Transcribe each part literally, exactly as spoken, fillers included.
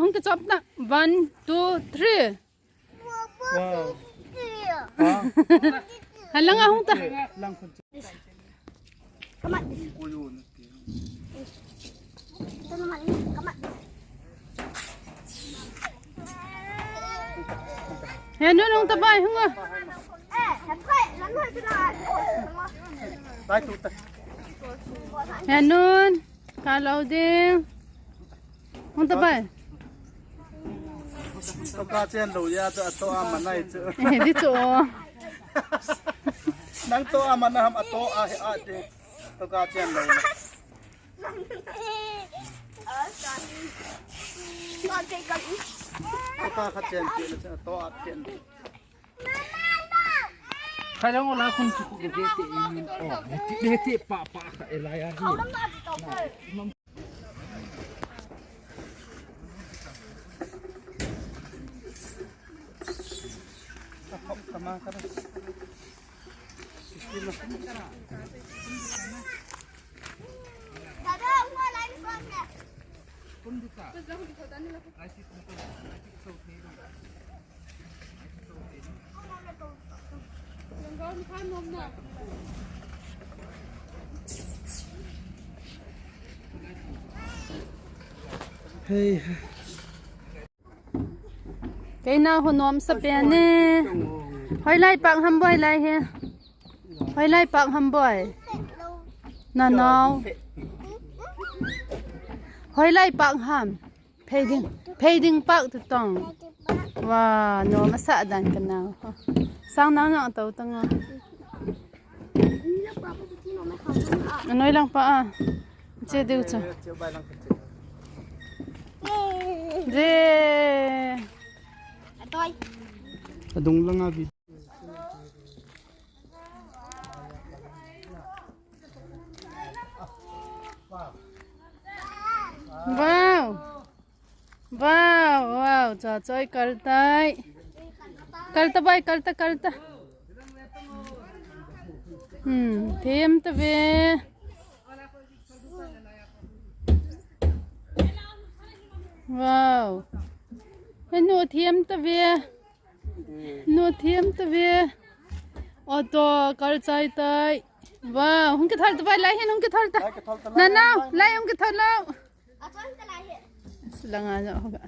hung kichop ta. One, two, three. Wow. Halanga hung ta. Lang khun. Come on. Come on. He nun hung ta bai hung a. Bai tu ta. He nun. Ka lo ding. Hung ta bai. Toka chen lo ya chu ato a manai chu. Eh, di chu. Nang to a mana ham ato a he a te. Toka chen lo. Toka kha chen ti le chen ato a chen. Khailong ola khun chu ku ge te in o. Ge te pa pa kha elai a ri. Hey. Kei nao ho nom sa pen e. Hoilai pang ham boi lai he. Hoilai pang ham boi. Na nao. Hoilai pang ham. Phei ding. Phei ding pang tu tong. Wa, nom asa dan ka nao ho. Sang nang nang tau tanga. Anoi lang pa a. Che diu cha. Re. Adung lang a bi. Wow. Wow, wow, cha choi kal tai. Kal ta bai, kal ta, kal ta. Hmm, them ta ve. Wow. Henu them ta ve. Nu them ta ve. Auto kal chai tai. Wow, hung kithal ta bai, lai hin hung kithal ta. Lai kithal ta, na lai, na, lai, lai hung kithal lo. Langa jo ho ga.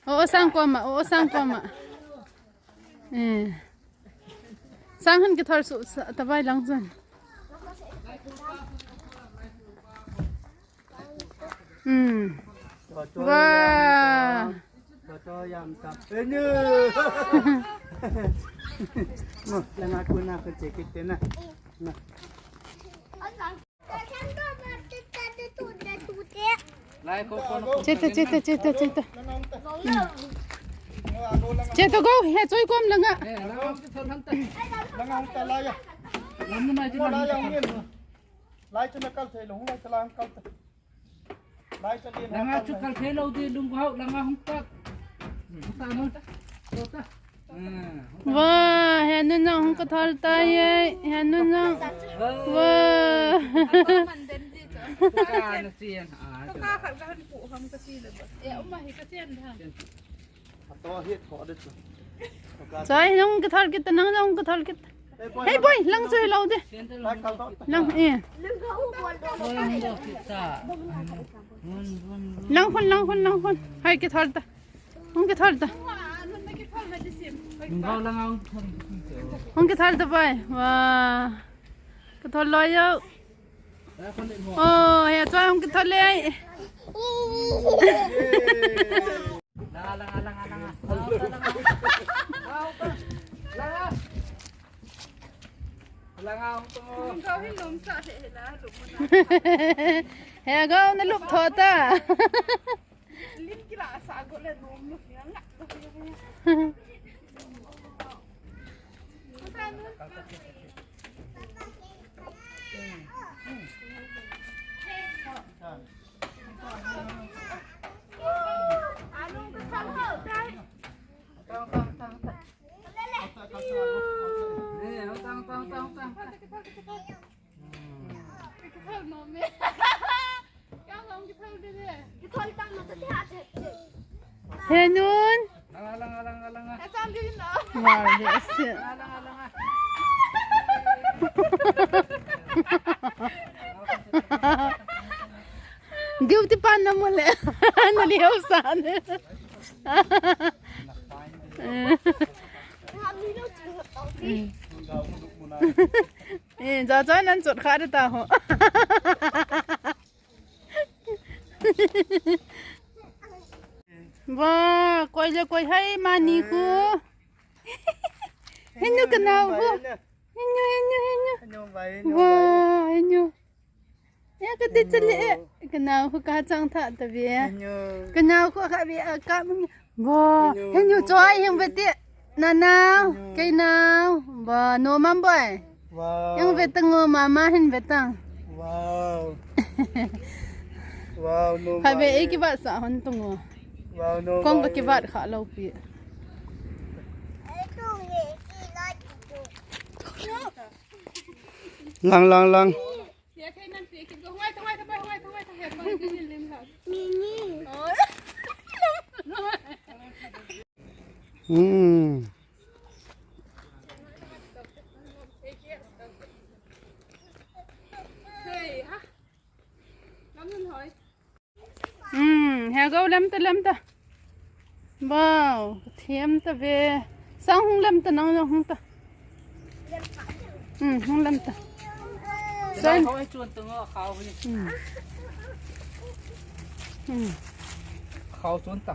O, o sang ko ma, o, o sang ko ma. Eh. Sang hin kithal su sa, ta bai lang jan. Hmm. Wow. Foto yang tak. Ini. Mo, lang aku nak kerja kita na. Na. Cheta, cheta, cheta, cheta. Cheta go, he choi kom langa. Langa ta la ya. Lam na mai ti. Lai chu na kal thei lo, hung lai chu la hung kal ta. Lai chu din. Langa chu kal thei lo di lung hau, langa hung kal. Hung ta no ta. To ta. Ah, hung ta. Wow, he nu nang hung kithal tai ye, he nu nang. Wow. Wow. Ka na sian. Ah, ka khat ka han pu ham ka si le ba. E, um ma hi ka sian da. Choi, nang kithal kit, nang, nang kithal kit. Hey boy, lang choi lo de. Lang, eh. Lang khun, lang khun, lang khun. Hai kithal ta. Hung kithal ta. Hung kithal ta bai. Wow. Kithal lo yo. Oh, ya choi hung kithal le. Langa, langa, langa, langa. Langa. Langa, hung tung. Hung kau hin lom sa he, he la, lom na. He go na lup tho ta. Lim kila sa go le lom lom ya nga. He nun. Langa, langa, langa, langa. Wow, that's it. Langa, langa, langa. Duty pa na mo le. Na liu sa ne. Eh, ja ja nan chot kha de ta ho. Wow, koi le koi hai mani khu. Henu ka nau khu. Henu, henu, henu. Wow, henu. Ya ka de chale. Ka nau khu ka chang tha ta ve. Ka nau khu kha ve a ka mung. Wow, henu choi heng ve ti. Nanao, kei nao. Ba, no mam boy. Wow. Yang vetang o mama hin vetang. Wow. Wow, no. Hai be ei kivat sa hon tung o. Wow, no. Kong ka kivat kha lo pi. Lang, lang, lang. Mini. Hmm. Hmm, he go lam ta, lam ta. Wow, thiam ta ve. Sang hung lam ta, nang hung ta. Hmm, hung lam ta. Sang. Khao ai chuan ta ngo, khao hi. Hmm. Hmm. Khao chuan ta.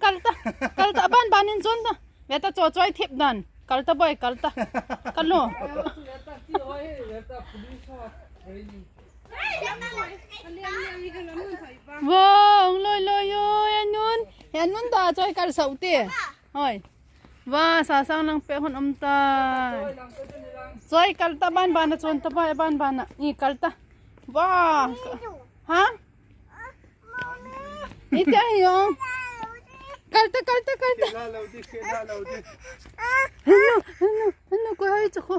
kalta. Kalta, aban ban in chon ta. Veta cho choi thip dan. Kalta boi, kalta. Kalu. Wow, loi loi oi, anun. Anun da choi kal sau te. Hoi. Wow, sasang nang pe hon um tai. Choi kalta ban ban a chon ta bai ban ban a. I kalta. Wow. Ha? Ite ahi o. Kalta, kalta, kalta. Henu, henu, henu, ko hai chakho.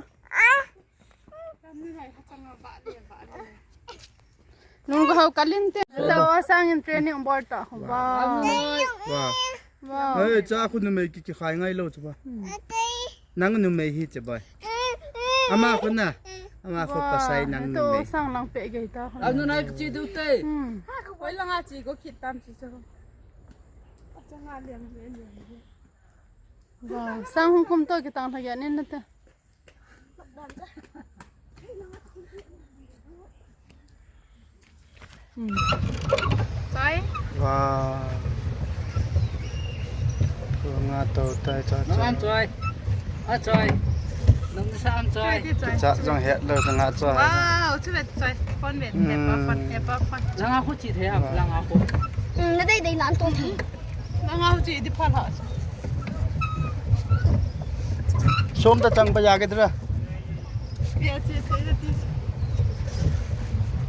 Nung ko hau kalin te. Ta o sang in training board ta. Wow. Wow. Wow. Hey, cha khu numei ki, ki khai ngai lo chu ba. Nang numei hi che bai. Ama khu na. Ama khu pasai nang numei. Sang lang pe gei ta. Anu nai chi du te. Hmm. Koi langa chi ko khit tam chi chu. Wow. Sang hung khum to ki tang tha ya nin na te. Hmm. Choi. Wow. Ko nga to tai cha cha. Nang an choi. A choi. Nang sa an choi. Choi, choi. Cha jong het lo nga choi. Wow, chu vet choi. Phone vet. Hmm. Epa phone, epa phone. Langa khu chi the am, langa khu. Hmm, na dei dei nan to the. Nang au chi di pha la. Som ta chang pa ya ke tra. Pia chi te ti.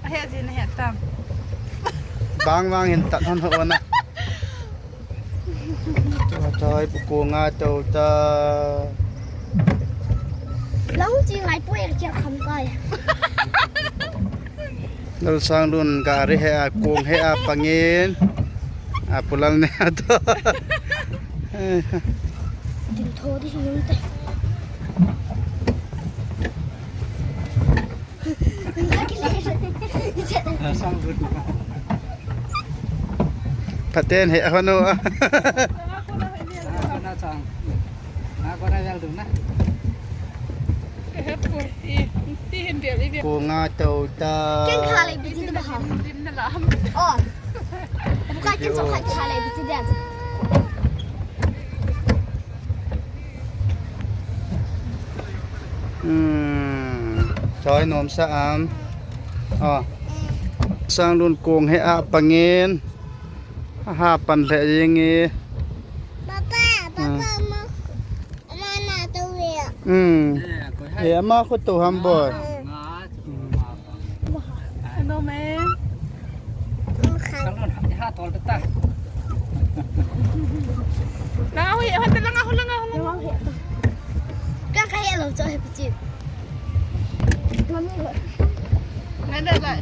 A he ji na he tam. Bang bang hin tat hon ho na. Tua choi pu ko nga to ta. Lang chi ngai pu er kia kham kai. Lal Sanglun gari he a, kong he a pangin. A pulal ne a to. Ding tho di hung te. Phaten he a hon o. Ko nga to ta. Ken kha le bi ti ba ha. Oh. Ka ken so kha kha le bi ti den. Hmm. Choi nom sa am. Oh. Sanglun kong he a pangin. Ha pan le jing e. Papa, papa, ma, ma na to ve. Hmm. E, ama khu to ham boi. Ano me? Sanglun ha, ha tol ta. Langa hui, hon langa hu, langa hu, langa hu. Ka ka ye lo cho he pi chi. Mami ho. Ngai da lai.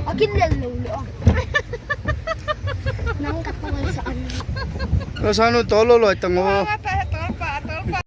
Akin lel lo lo. Nang ka pa sa an. Lo sa lo to lo lo tang o.